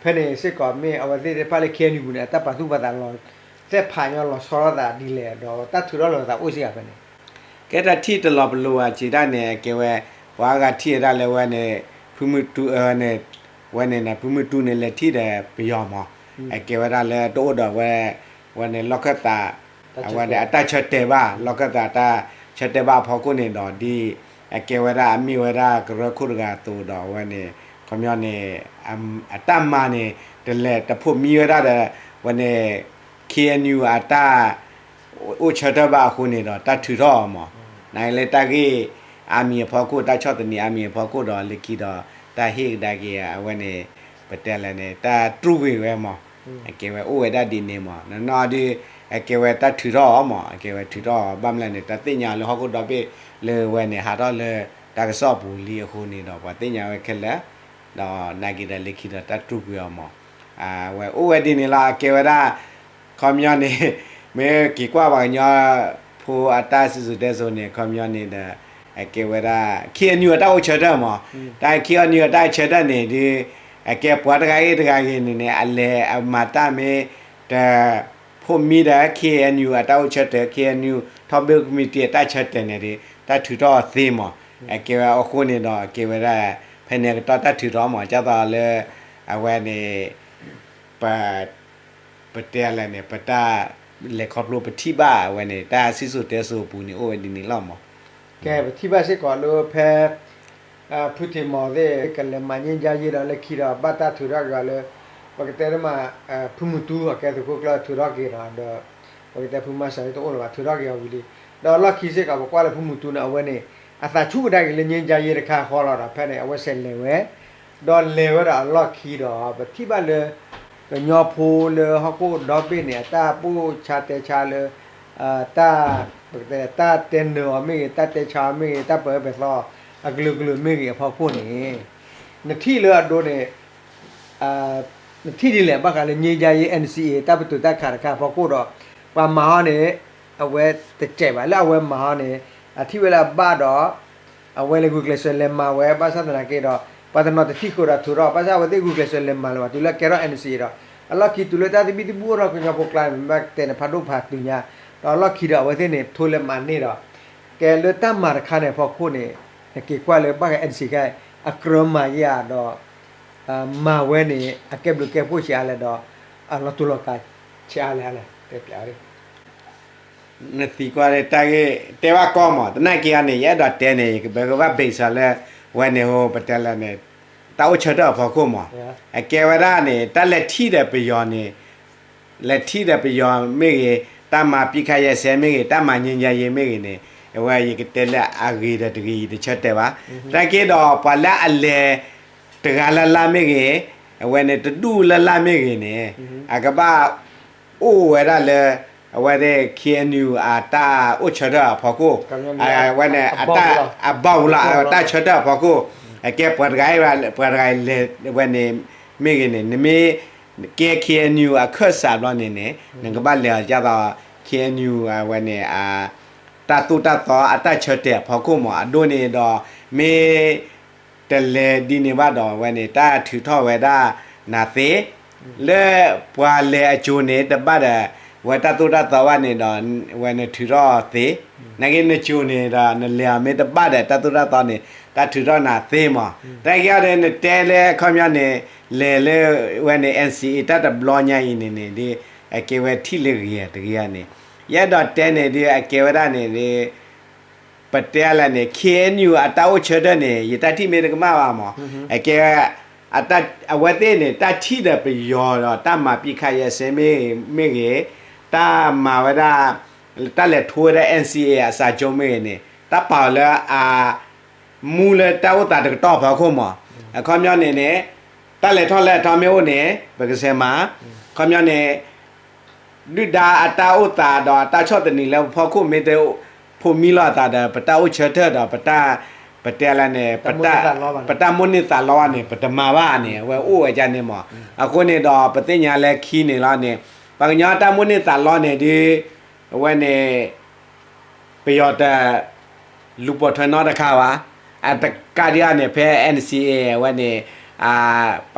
ဖဲန့ၣ်စ့ၢ်ကီးမ့ၢ်အဝဲသ့ၣ်တဖၣ်လၢ KNU န့ၣ် အတၢ်ပာ်သူၣ်ပာ်သးလီၤ သဲးဖးညီလီၤဆီထီၣ်သးဒ်လဲၣ် ဒီးတၢ်ထုးထီၣ်လိာ်သးအိၣ်စ့ၢ်ကီးဖဲန့ၣ် ကဲတၢ်ထံၣ်တလီၤပလိာ်ဘၣ်စံးတၢ်န့ၣ် အကဲဝဲ ပှၤအါဂၤထံၣ်ဝဲဒၣ်လၢဝဲန့ၣ် ဖုမုၢ်တူ ဝဲန့ၣ် ဖုမုၢ်တူန့ၣ် လဲၤထံၣ်ဒီးပယီၤမး အကဲဝဲဒၣ်လၢတအိၣ်ဒီးဝဲ ဝဲန့ၣ်လီၢ်ခၢၣ်သး အဝဲန့ၣ် အတၢ်ဆၢတဲာ်ဘၣ် လီၢ်ခၢၣ်သးတၢ်ဆၢတဲာ်ဘၣ်အဖီခိၣ်န့ၣ်ဒီး ဒ် အကဲဝဲဒၣ်အမ့ၢ်ဝဲဒၣ်ကရၢခိၣ်တဂၤအသိးဒီး အဝဲန့ၣ် ခီပညီန့ၣ် အတၢ်မၤန့ၣ် တလဲၤတဖိးမံဝဲဒၣ်ဒီး ဝဲန့ၣ် KNU အတၢ် အိၣ်ဆၢထၢၣ်ဘၣ်အဃိန့ၣ်ဒီး တၢ်ထုးထီၣ်အီၤမး, နာ်က့လၢတၢ်ဂ့ၢ်အါမံၤအဖီခိၣ် တၢ်ဆီၣ်သနံးအါမံၤအဖီခိၣ်ဒီး လၢခံဒီး တၢ်ဟ့ၣ်ကဒါက့ၤအဝဲန့ၣ် ပတဲလဲၣ်န့ၣ် တၢ်တြူာ်ကွံာ်ဝဲမး, အကဲဝဲအိၣ်ဝဲဒၣ်ဒ်န့ၣ်မး, နီၢ်နီၢ်ဒုး အကဲဝဲတၢ်ထုးထီၣ်အီၤမး, အကဲဝဲထုးထီၣ်အီၤ ဘၣ်မနုၤလဲၣ်န့ၣ် တၢ်သ့ၣ်ညါလၢဟီၣ်ခိၣ်ဒီဘ့ၣ်လၢဝဲန့ၣ် ဟးထီၣ်လၢတၢ်ကစီၣ်ပူၤလံအဃိန့ၣ်ဒီး ပှၤသ့ၣ်ညါဝဲခဲလၢာ်, ဒီးနာ်က့ဒီးလၢခံဒီးတၢ်တြူာ်ကွံာ်အီၤမး, အဝဲအိၣ်ဝဲဒ်န့ၣ်လီၤ. အကဲဝဲဒၣ် ခီပညီန့ၣ် မ့ၢ်က့ၤကွၢ်ပှၤကညီဖိအတၢ်စံၣ်စိၤတဲစိၤန့ၣ် ခီပညီန့ၣ်ဒီး အကဲဝဲဒၣ် ခ့ၣ်အဲၣ်ယူၣ် အတၢ်အိၣ်ဆၢထၢၣ်မး, တၢ်ခ့ၣ်အဲၣ်ယူၣ် အတၢ်ဆၢထၢၣ်န့ၣ်ဒုး အကဲပှၤတဂၤဂ့ၤတဂၤဂ့ၤန့ၣ်န့ၣ် အလဲၤအမၤတၢ်မ့ၢ်တ ဖိးမံဒီး ခ့ၣ်အဲၣ်ယူၣ် အတၢ်အိၣ်ဆၢထၢၣ် ခ့ၣ်အဲၣ်ယူၣ် ထီဘိကမံးတံာ် အတၢ်ဆၢထၢၣ်န့ၣ်ဒီး တၢ်ထုးထီၣ်အီၤသ့မး, အကဲဝဲအဃိန့ၣ်ဒီး အကဲဝဲဒၣ် ဖဲန့ၣ်အကတီၢ်တၢ်ထုးထီၣ်မး ဒ်သိးလၢ အဝဲန့ၣ် ပ ပတဲလဲၣ်န့ၣ် ပတၢ်လဲၤခီဖျိပထံၣ်ဘၣ်အဝဲန့ၣ် တၢ်စံၣ်စိၤတဲစိၤအပူၤန့ၣ် အိၣ်ဝဲဒ်န့ၣ်လီၤမး. ကဲ ပထံၣ်ဘၣ်စ့ၢ်ကီးလၢဖဲ ဖုထံးမီၤသ့ၣ် ကလဲၤမၤငြိမ်းချမ်းရေးဒီး လၢခံဒီး ဘၣ်တၢ်ထုးထီၣ်က့ၤအီၤလၢ ပကတဲတမး ဖုမုၢ်တူ အကဲသုးခိၣ်ကျၢၢ်ထုးထီၣ်က့ၤဒီး ဒီး ပကတဲဖုမၤစၢၤတအိၣ်လၢၤဘၣ် ထုးထီၣ်က့ၤအီၤဝံၤလံ. ဒီးအလီၢ်ခံစ့ၢ်ကီး ပကွၢ်လၢဖုမုၢ်တူန့ၣ် အဝဲန့ၣ် အသးဆူၣ်ကဒါက့ၤလၢ ငြိမ်းချမ်းရေး တခါဃီလီၤဒီး ဖဲန့ၣ် အဝဲဆဲးလဲၤဝဲ ဒီးလဲၤဝဲဒီးအလီၢ်ခံဒီး ပထံၣ်ဘၣ်လၢ ကညီဖိလၢဟီၣ်ခိၣ်ဒီဘ့ၣ်န့ၣ် အတၢ်ပိၢ်ဆါတဲဆါလၢ တၢ် ပကတဲ တၢ်တဲနၢၤအီၤမ့ၢ်ဂ့ၤ တၢ်တဲဆါအီၤမ့ၢ်ဂ့ၤ တၢ်ပၢၤပဲာ်သီအကလုာ်ကလုာ်မ့ၢ်ဂ့ၤအဖီခိၣ်န့ၣ် နထံၣ်လၢအဒိန့ၣ် နထံၣ်ဒ်လဲၣ် ဘၣ်ဃးလၢ ငြိမ်းချမ်းရေး NCA တၢ်ပတုာ်တၢ်ခးတခါအဖီခိၣ်ဒီး ပှၤမၤဟီန့ၣ် အဝဲတစဲးဘၣ် လၢအဝဲမၤဟီန့ၣ် အထံၣ်ဝဲလၢအဘၣ်ဒီး အဝဲလဲၤဂုာ်ကျဲးစၢးလဲၤမၤဝဲ ဘၣ်ဆၣ်သနာ်က့ဒီး ပှၤတနီၤတထံၣ်ဃုာ်ဒီးထုးထီၣ် ဘၣ်ဆၣ်အဝဲသ့ၣ်ဂုာ်ကျဲးစၢးလဲၤမၤလၢၤဘၣ် တုၤလၢအကဲထီၣ် NCA ဒီး အလီၢ်ခံတုၤလၢတၢ်သဘံၣ်သဘုၣ်အိၣ်ထီၣ်ကညီဖိကျါန့ၣ် မ့ၢ်ဘၣ်တဲန့ၣ် ဖးဒိၣ်ဖးတုၤညါ ဒီးအလီၢ်ခံဒီးအဝဲသ့ၣ်န့ၣ် ထိလဲၤမၤန့ၢ်ဒီး ကဲလၢတၢ်မၤတခါန့ၣ်အဖီခိၣ်န့ၣ် နက့ၤကွၢ်လၢဘၣ်ဃး NCA ခါ အကြၢးမၤယၤဒီး မၤဝဲန့ၣ် အကဲဘျုးကဲဖှိၣ်ဆံးအါလဲၣ်ဒီး အလီၤတူာ်လီၤကာ်ဆံးအါလဲၣ် တဲပျး နသံကွၢ်လၢတၢ်ဂ့ၢ်တဲဘၣ်ကီမး သနာ်က့အံၤန့ၣ် ယအဲၣ်ဒိးတဲန့ၣ် ယကဘၣ်ကဘၣ်ဘ့ၣ်စၢၤလၢ ဝဲန့ၣ်ဟိ ပတဲလၢန့ၣ် တၢ်အိၣ်ဆၢထၢၣ်အဖီခိၣ်မး အကဲဝဲဒၣ်န့ၣ် တၢ်လဲၤထံၣ်ဒီးပယီၤန့ၣ် လဲၤထံၣ်ဒီးပယီၤမ့ၢ်ဂ့ၤ တၢ်မၤပစ်ခတ်ရပ်စဲမ့ၢ်ဂ့ၤ တၢ်မၤငြိမ်းချမ်းရေးမ့ၢ်ဂ့ၤန့ၣ် အဝဲယကတဲလၢအဂ့ၤဒီးတဂ့ၤ ယတဆၢတဲာ်ဘၣ်. သနာ်က့ဒီး ပှၤလၢအလဲၤ တဂၤလၢ်လၢ်မ့ၢ်ဂ့ၤ, အဝဲန့ၣ် တဒူၣ်လၢ်လၢ်မ့ၢ်ဂ့ၤန့ၣ် အကဘၣ်အိၣ်ဝဲဒၣ်လၢ အဝဲသ့ၣ် ခ့ၣ်အဲၣ်ယူၣ် အတၢ်အိၣ်ဆၢထၢၣ်အဖီခိၣ်, အဝဲန့ၣ် အဘၣ်ဝံၤလီၤ တၢ်ဆၢထၢၣ်အဖီခိၣ်, အကဲပှၤတဂၤ ပှၤတဂၤလဲၤဝဲန့ၣ် မ့ၢ်ဂ့ၤန့ၣ် နမ့ၢ်ကဲ ခ့ၣ်အဲၣ်ယူၣ် အခၢၣ်စးဘျီန့ၣ်န့ၣ် နကဘၣ်လဲၤအီၤဒ်သိး ခ့ၣ်အဲၣ်ယူၣ် အဝဲန့ၣ် တၢ်သိၣ်တၢ်သီအတၢ်ဆၢတဲာ်အဖီခိၣ်မး အဒိန့ၣ်ဒီး မ့ၢ်တလဲၤဒ်န့ၣ်ဘၣ်ဒီး အဝဲန့ၣ် တၢ်ထုးထီၣ်ဝဲဒၣ်နၤသ့, လၢပှၤလဲၤအစိၤန့ၣ် တဘၣ်ဒီး ဝဲတၢ်သိၣ်တၢ်သီဘၣ်န့ၣ်ဒီး ဝဲနထုးထီၣ်သ့, နာ်က့နစိၤန့ၣ်ဒီး နလဲၤအီၤမ့ၢ်တဘၣ်ဒီး တၢ်သိၣ်တၢ်သီန့ၣ် တၢ်ထုးထီၣ်နၤသ့မး, တၢ်ကဲအီၤဒီး နတဲလၢအခီပညီန့ၣ် လဲၤလၢဝဲန့ၣ် NCA တၢ်တဘျီညါအံၤန့ၣ်န့ၣ် ဒ်အကဲဝဲထံၣ်လၢဂ့ၤတဂ့ၤန့ၣ် ယအဲၣ်ဒိးတဲန့ၣ်ဒ်အကဲဝဲဒၣ်န့ၣ်ဒ် ပတဲလဲၣ်န့ၣ် ခ့ၣ်အဲၣ်ယူၣ် အတၢ်အိၣ်ဆၢထၢၣ်န့ၣ် ယတၢ်ထံၣ်မ့ၢ်တကမၣ်ဘၣ်မး, အကဲ အဝဲသ့ၣ်န့ၣ် တၢ်ထံၣ်ဒီးပယီၤဒီး တၢ်မၤပစ်ခတ်ရပ်စဲမ့ၢ်ဂ့ၤ, တၢ်မၤဝဲဒၣ် တၢ်လဲၤထိဝဲဒၣ် NCA အစာချုပ်မ့ၢ်ဂ့ၤန့ၣ် တၢ်ပာ်အီၤလၢအ မူလၢတၢ်အိၣ်သးတကတီၢ်ဖီခိၣ်မး, အခီပညီန့ၣ်န့ၣ် တၢ်လဲၤထီၣ်လဲၤထီမ့ၢ်အိၣ်န့ၣ် ပကဆဲးမၤ, အခီပညီန့ၣ် ဒုၣ်ဒါအတၢ်အိၣ်သးဒီးအတၢ်ဆီၣ်သနံးလၢပဖီခိၣ်မ့ၢ်တ ဖိးမံလိာ်အသးဒီး ပတၢ်အိၣ်ဆၢထၢၣ်ဒီး ပတၢ် ပတဲလဲၣ်န့ၣ် ပတၢ်မိၣ်န့ၢ်သးလီန့ၣ် ပတမၤဘၣ်န့ၣ် အဝဲအိၣ်ဝဲဒ်န့ၣ်မး, အဃိန့ၣ်ဒီး ပသ့ၣ်ညါလၢခံန့ၣ်လီၤန့ၣ် ပှၤကညီတၢ်မိၣ်န့ၢ်သးလီန့ၣ်ဒ် အဝဲန့ၣ် ပယီၤတ လူၤပိာ်ထွဲနီတခါဘၣ်, အတကးဒံးဘၣ်န့ၣ် ဖဲ NCA အဝဲန့ၣ် ပ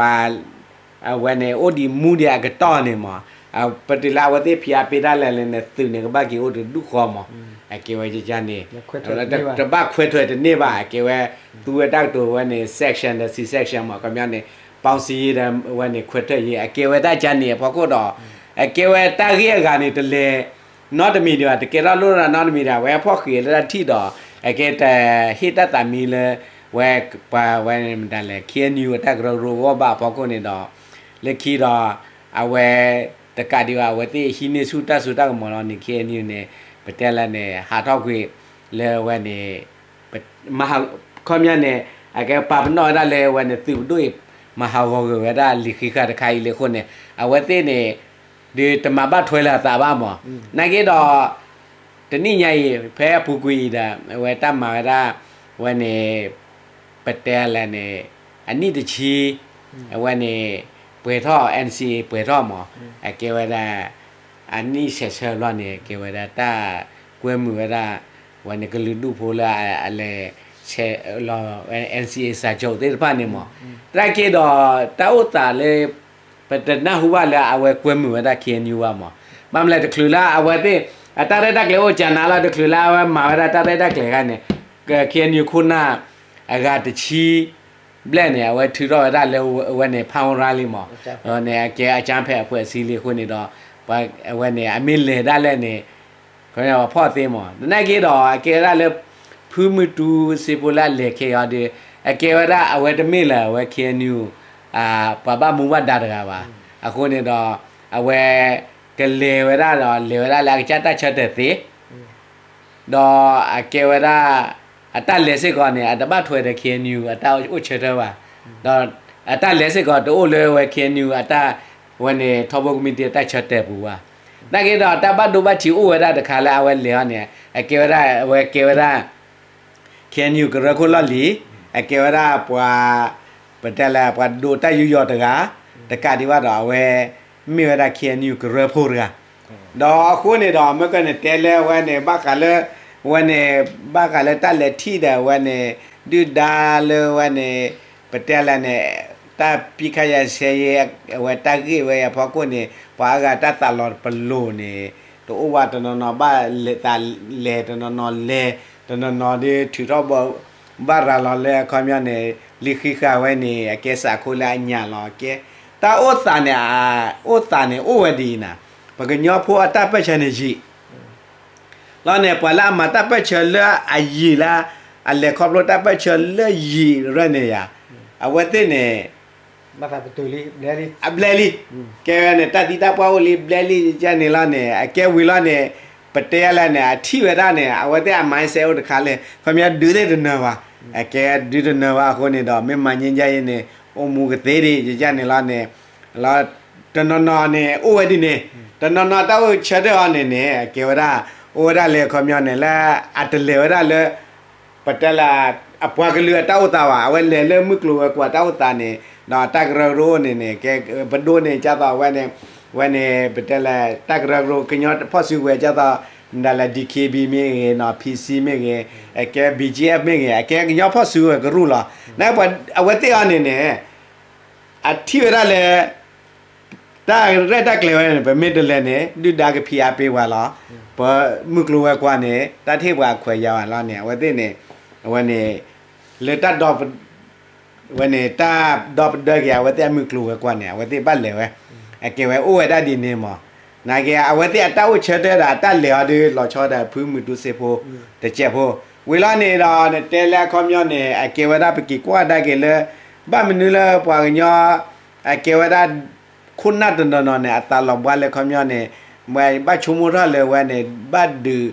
အဝဲန့ၣ် အိၣ်ဒံးမူဒံးအကတီၢ်န့ၣ်မး, ပတုၤလၢအဝဲသ့ၣ်ဖံးအါပ့ၤဒၣ်လဲာ်လဲာ်န့ၣ် သုးန့ၣ် ကဘၣ်က့ၤအိၣ်တဒူၣ်ဃီမး, အကဲဝဲန့ၣ် တဘၣ်ခွဲးထွဲတန့ၢ်ဘၣ်, အကဲဝဲ သူဝဲတၢ်ကတိၤဝဲန့ၣ် section ဒီး C section မး, ခီပညီန့ၣ် ပေါင်းစည်းရေး ဒီးဝဲန့ၣ် ခွဲးထွက်ရေး အကဲဝဲတၢ်ကန့ၣ်အဖီခိၣ်ဒီး အကဲဝဲတၢ်ဂ့ၢ်အဂၤန့ၣ် တလဲၤ နီတမံၤဒံးဘၣ်, တကဲထီၣ်လိၣ်တၢ်နီတမံၤဒံးဘၣ်, အဝဲဖီၣ်ဃံးလၢတၢ်ထံၣ်ဒီး အကဲတဟ့ၣ်တၢ်သးမံလၢ ဝဲ ပှၤဝဲမတၤလဲၣ် ခ့ၣ်အဲၣ်ယူၣ် အတၢ်ကရၢကရိဂီၢ်ဘၣ်အဖီခိၣ်န့ၣ်ဒီး လၢခံဒီး အဝဲ တကးဒံးဘၣ် အဝဲသ့ၣ်ဟံးန့ၢ်ဆူၣ်တၢ်စိတၢ်ကမီၤလီၤန့ၣ် ခ့ၣ်အဲၣ်ယူၣ်န့ၣ် ပတဲလၢန့ၣ် ဟးထီၣ်ကွံာ်လၢဝဲန့ၣ် မဟါ ခီပညီန့ၣ် အကဲပာ်ပနီၣ်ဝဲဒၣ်လၢဝဲန့ၣ် သုးပဒိၣ်အံၤ မၤဟးဂီၤဂ့ၤဝဲဒၣ်လံာ်ဃံးဃာ်တခါအံၤလၢအဃိန့ၣ် အဝဲသ့ၣ်န့ၣ် ဒုးတမၤဘၣ်ထွဲလၢအသးဘၣ်မး. နာ်က့ဒီး တနံၣ်ညါအံၤ ဖဲအပူၤကွံာ်အံၤဒီး အဝဲတၢ်မၤဝဲဒၣ် ဝဲန့ၣ် ပတဲလဲၣ်န့ၣ် အနံၣ်တဆံ အဝဲန့ၣ် ပှဲၤထီၣ် N C A ပှဲၤထီၣ်မး အကဲဝဲဒၣ် အနံၣ်ဆဲးဆၢဘျီန့ၣ် ကဲဝဲဒၣ်တၢ်ကွဲမုာ်ဝဲဒၣ် ဝဲန့ၣ်ကလုာ်ဒူၣ်ဖိလၢအလဲၤဆဲးလီၤ N C A စၤကၠိသ့ၣ်တဖၣ်န့ၣ်မး. သနာ်က့ဒီး တၢ်အိၣ်သးလၢ ပတနၢ်ဟူဘၣ်လၢအဝဲကွဲမုာ်ဝဲဒၣ် K N U ဘၣ်မး. ဘၣ်မနုၤလဲၣ် တချုးလၢအဝဲသ့ၣ် အတၢ်ရဲၣ်တၢ်ကျဲၤအိၣ်ကနၤလီၤ တချုးလၢအဝဲမၤဝဲဒၣ်တၢ်ရဲၣ်တၢ်ကျဲၤအခါန့ၣ် K N U ခိၣ်နၢ် အဂၤတဆံဘျဲၣ်န့ၣ် အဝဲထုးထီၣ်ဝဲဒၣ်လၢဝဲန့ၣ် ဖၣ်ဝရါလံမး. န့ၣ် အကဲအကြမ်းဖက်အဖွဲ့အစည်း လံအဃိန့ၣ်ဒီး ပှၤအဝဲန့ၣ် အမ့ၢ်လဲၤဒၣ်လဲၣ်န့ၣ် ပှၤဖီၣ်သ့မး. သနာ်က့ဒီး အကဲဝဲဒၣ်လၢ ဖုမုၢ်တူစ့ဖိလၢအလဲၤခဲအံၤဒီး အကဲဝဲဒၣ်အဝဲတမ့ၢ်လၢအဝဲ K N U ပှၤဘၣ်မူဘၣ်ဒါတဂၤဘၣ်. အဃိန့ၣ်ဒီး အဝဲ ကလဲၤဝဲဒၣ်ဒီး လဲၤဝဲဒၣ်လၢအကစၢ်တၢ်ဆၢတဲာ်သ့ ဒီးအကဲဝဲဒၣ် အတၢ်လဲၤစ့ၢ်ကီးန့ၣ် အတဘၣ်ထွဲဒီး K N U အတၢ်အိၣ်ဆၢထၢၣ်ဘၣ်. ဒီးအတၢ်လဲၤစ့ၢ်ကီးတအိၣ်လၢဝဲ K N U အတၢ် ဝဲန့ၣ် ထီဘိ committee အတၢ်ဆၢတဲာ်ပူၤဘၣ်. သနာ်က့ဒီး တၢ်ဘၣ်ဒိဘၣ်ထံးအိၣ်ဝဲဒၣ်တခါလၢအဝဲလဲၤအီၤန့ၣ် အကဲဝဲဒၣ် အဝဲကဲဝဲဒၣ် K N U ကရၢခိၣ်လီၢ်လံၤ အကဲဝဲဒၣ်ပှၤ ပတဲလၢပှၤဒိးတၢ်ယူးယီၣ်တဂၤ တကးဒံးဘၣ်ဒီး အဝဲမ့ၢ်ဝဲဒၣ် K N U ကရၢဖိတဂၤ ဒီးအဃိန့ၣ်ဒီး မ့ၢ်ကန့ၣ်တဲလၢဝဲန့ၣ် ဘၣ်ဃးလၢ ဝဲန့ၣ် ဘၣ်ဃးလၢတၢ်လဲၤထံၣ်ဒီးဝဲန့ၣ် ဒုၣ်ဒါလၢဝဲန့ၣ် ပတဲလၢန့ၣ် တၢ်ပစ်ခတ်ရပ်စဲရေး အဝဲတၢ်ဂ့ၢ်ဝဲအံၤအဖီခိၣ်န့ၣ် ပှၤအါဂၤတၢ်သးလီၤပလိာ်န့ၣ် တအိၣ်ဘၣ် တနီၤနီၤဘၣ်လဲၤသးလဲၤ တနီၤနီၤလဲၤ တနီၤနီၤဒ်ထုးထီၣ်ဘၣ် ဘၣ်ရၤလီၤလၢအခီပညီန့ၣ် လံာ်ဃံးဃာ်ဝဲန့ၣ် အကဲစးခိလၢအညၣ်လီၤ အကဲ တၢ်အိၣ်သးန့ၣ် အိၣ်သးန့ၣ်အိၣ်ဝဲဒ်အံၤနၤ ပှၤကညီဖိအတၢ်ပၢၢ်ဆၢန့ၣ်ယံာ် လီၤန့ၣ် ပှၤလၢအမၤတၢ်ပၢၢ်ဆၢလၢအယံာ်လၢ အလဲၤခီဖျိတၢ်ပၢၢ်ဆၢလၢယံာ်ရၢန့ၣ်ယၤ အဝဲသ့ၣ်န့ၣ် အဘျဲလံ ကဲဝဲန့ၣ် တၢ်သံတၢ်ပှၢ်အိၣ်လံ ဘျဲလံ ကန့ၣ်လီၤန့ၣ် အကဲဝံၤလီၤန့ၣ် ပတဲယၤလဲၣ်န့ၣ် အထံၣ်ဝဲဒၣ်န့ၣ် အဝဲသ့ၣ်အ mindset အိၣ်တခါလၢ ခီပညီဒုးသ့ၣ်တနၢၤဘၣ် အကဲဒုးတနၢၤဘၣ်အဃိန့ၣ်ဒီး မ့ၢ်မၤငြိမ်းချမ်းရေးန့ၣ် အိၣ်မူကသ့ဒံး ယကန့ၣ်လီၤန့ၣ် လီၤ တနီၤနီၤန့ၣ် အိၣ်ဝဲဒ်န့ၣ် တနီၤနီၤတၢ်အိၣ်ဆၢထၢၣ်အီၤန့ၣ်န့ၣ် အကဲဝဲဒၣ် အိၣ်ဝဲဒၣ်လၢခီပညီန့ၣ် လၢအတလဲၤဝဲဒၣ်လၢ ပတဲလၢ အပှၤကလုာ်အတၢ်အိၣ်သးဘၣ် အဝဲလဲၤလၢမုၢ်ကျိၤဝဲၤကွာ်တၢ်အိၣ်သးန့ၣ် ဒီးတၢ်ကရၢကရိန့ၣ်န့ၣ် ကဲပဒိၣ်န့ၣ် ကၢ်သိးဝဲန့ၣ် ဝဲန့ၣ် ပတဲလၢ တၢ်ကရၢကရိကညီဖီၣ်စုကဝဲၤ ကၢ်သိး ဒ်လဲၣ် D K B မ့ၢ်ဂ့ၤ နီၤ P C မ့ၢ်ဂ့ၤ အကဲ B G F မ့ၢ်ဂ့ၤ အကဲကညီဖီၣ်စုကဝဲၤကရူၢ်လီၤ. နပှၤအဝဲသ့ၣ်အီၤန့ၣ်န့ၣ် အထံၣ်ဝဲဒၣ်လၢ တၢ်ရဲၣ်တၢ်ကျဲၤဝဲန့ၣ် ပမ့ၢ်တလဲၤန့ၣ် ဒုၣ်ဒါကဖံးအါပ့ၤပှၤလီၤ. ပမုၢ်ကျိၤဝဲၤကွာ်န့ၣ် တၢ်ထံၣ်ပှၤခွဲးယာ်ဝဲလီၤန့ၣ် အဝဲသ့ၣ်န့ၣ် အဝဲန့ၣ် လၢတၢ်ဒီ ဝဲန့ၣ် တၢ်ဒီပဒၢက့ၤ အဝဲသ့ၣ်အမုၢ်ကျိၤဝဲၤကွာ်န့ၣ် အဝဲသ့ၣ်ဘၣ်လဲၤဝဲ အကဲဝဲအိၣ်ဝဲဒၣ်ဒ်န့ၣ်မး. နာ်က့ အဝဲသ့ၣ်အတၢ်အိၣ်ဆၢထၢၣ်ဒီး အတၢ်လဲၤအီၤဒ်လီၤဆီဒီး ဖုမုၢ်တူစ့ဖိ တစဲးဖိ ဝံၤလီၤန့ၣ်ဒီး နတဲလၢအခီပညီန့ၣ် အကဲဝဲဒၣ်ပက့ၤကွၢ်ဒၣ်က့ၤလၢ ဘၣ်မနုၤလၢပှၤကညီ အကဲဝဲဒၣ် ခိၣ်နၢ်တနီၤနီၤန့ၣ် အသးလီၤဘှါလၢခီပညီန့ၣ် ဘၣ်ဆိကမိၣ်ထီၣ်လၢဝဲန့ၣ် ဘၣ်ဒုး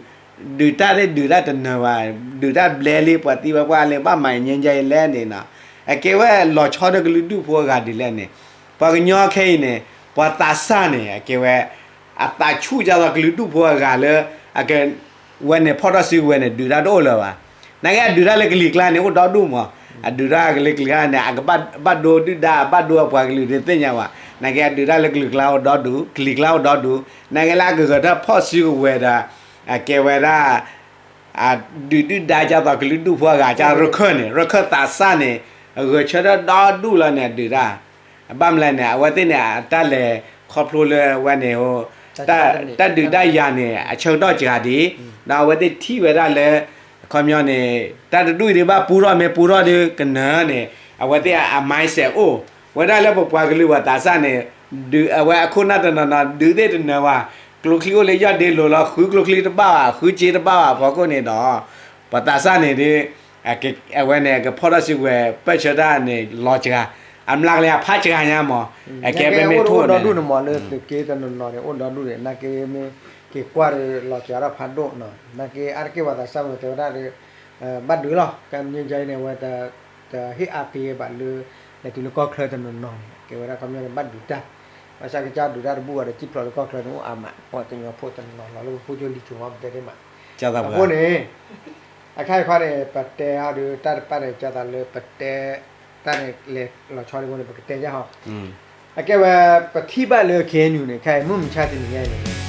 ဒုးတၢ်သ့ၣ်ဒုးတၢ်တနၢၤဘၣ် ဒုးတၢ်ဘျဲလံ ပှၤသံဝဲပှၢ်လံ ဘၣ်မၤငြိမ်းချမ်းရေးလဲၣ်န့ၣ်နီၤ အကဲဝဲလီၤဆီဒီးကလုာ်ဒူၣ်ဖိအဂၤဒ်လဲၣ်န့ၣ် ပှၤကညီခဲအံၤန့ၣ် ပှၤသးစၢ်န့ၣ် အကဲဝဲ အသးဆူၣ်ဒ်သိးကလုာ်ဒူၣ်ဖိအဂၤလၢ အက ဝဲန့ၣ်ဖီၣ်ထီၣ်စုကဝဲၤန့ၣ် ဒုးတၢ်တအိၣ်လၢၤဘၣ်. နာ်က့အဒုးတၢ်လၢကလံၤကျါန့ၣ် အိၣ်ဒီဒူၣ်မး, အဒုးတၢ်လၢကလံၤကျါန့ၣ် အကဘၣ်ဒိဒုၣ်ဒါ အဘၣ်ဒိအပှၤကလုာ်ဒ်သ့ၣ်ညါဘၣ်. နာ်က့အဒုးတၢ်လၢကလံၤကျါအိၣ်ဒီဒူၣ်, ကလံၤကျါအိၣ်ဒီဒူၣ်, နာ်က့လၢအကဂဲၤထၢၣ်ဖီၣ်စုကဝဲၤဒီး အကဲဝဲဒၣ် အဒုးဒုၣ်ဒါဒ်သိးကလုာ်ဒူၣ်ဖိအဂၤ ကရခၢၣ်န့ၣ် ရခၢၣ်သးစၢ်န့ၣ် အဂဲၤဆၢထၢၣ်ဒီဒူၣ်လီၤန့ၣ် အဒုးတၢ် ဘၣ်မနုၤလဲၣ်န့ၣ် အဝဲသ့ၣ်န့ၣ် အတၢ်လဲၤခီဖျိလၢဝဲန့ၣ် တၢ်ဒုးတၢ်ယၤန့ၣ် အဆၢကတီၢ်စှၤဒံး, ဒီးအဝဲသ့ၣ်ထံၣ်ဝဲဒၣ်လၢ အခီပညီန့ၣ် တၢ်တဒူၣ်အံၤဒ်ဘၣ်ပူထီၣ်မ့ၢ်ပူထီၣ်ဒ်ကနၢၤန့ၣ် အဝဲသ့ၣ်အ mindset အိၣ်ဝဲဒၣ်လၢပပှၤကလုာ်ပှၤသးစၢ်န့ၣ် ဒုးအဝဲအခိၣ်နၢ်တနီၤနီၤ ဒုးသ့ၣ်တနၢၤဘၣ်, ကျိချံအိၣ်လၢယီၢ်ဒ့လိၤလီၤ ဃုကျိချံတဘၣ်ဘၣ် ဃုစ့တဘၣ်ဘၣ်အဖီခိၣ်န့ၣ်ဒီး ပှၤသးစၢ်န့ၣ်ဒ် အဝဲန့ၣ် ကဖီၣ်ထီၣ်စုကဝဲၤ ပၢၢ်ဆၢတၢ်န့ၣ် လီၤစှၤ, အမျးကလဲၤအဖးစှၤညါမး, အကဲပမ့ၢ်ထိၣ်န့ၣ် အိၣ်ဒီဒူၣ်န့ၣ်မး လၢသုးက့တနီၤနီၤန့ၣ် အိၣ်ဒီဒူၣ်န့ၣ် နာ်က့မ့ၢ်က့ၤကွၢ်ဒီးလီၤစှၤထီၣ်ဖးဒိၣ်နီၤ, နာ်က့အါတက့ၢ်ပှၤသးစၢ်မုၢ်တဲဝဲဒၣ်ဒီး ဘၣ်ဒုးလီၤ ကညီကဲအံၤန့ၣ် အဝဲတဟ့ၣ်အါပ့ၤဘၣ်လၢ လဲၤတုၤလၢကီၢ်ချၢတနီၤနီၤန့ၣ် ကဲဝဲဒၣ်ခီပညီန့ၣ် ဘၣ်ဒုးတၢ်, ဘၣ်ဆၣ်ကစၢ်ဒုးတၢ်တဘူၣ်ဘၣ်ဒီးစံၣ်ဖျိးလၢကီၢ်ချၢန့ၣ်အိၣ်အါမး ပှၤကညီဖိတနီၤနီၤလၢပဖိကၠိလံၤကၠိမး ပတဲသ့မး, အဃိန့ၣ် အခါအံၤခီန့ၣ် ပတဲအီၤဒီးတၢ်တပာ်န့ၣ် ကၢ်သးလၢပတဲ တၢ်န့ၣ်လဲၤလီၤဆီန့ၣ်အဃိန့ၣ် ပကတဲယၢ်ဟီ, အကဲဝဲ ပထံၣ်ဘၣ်လၢ K N U န့ၣ် ခဲအံၤမုၢ်မဆါတနံၤညါအံၤန့ၣ်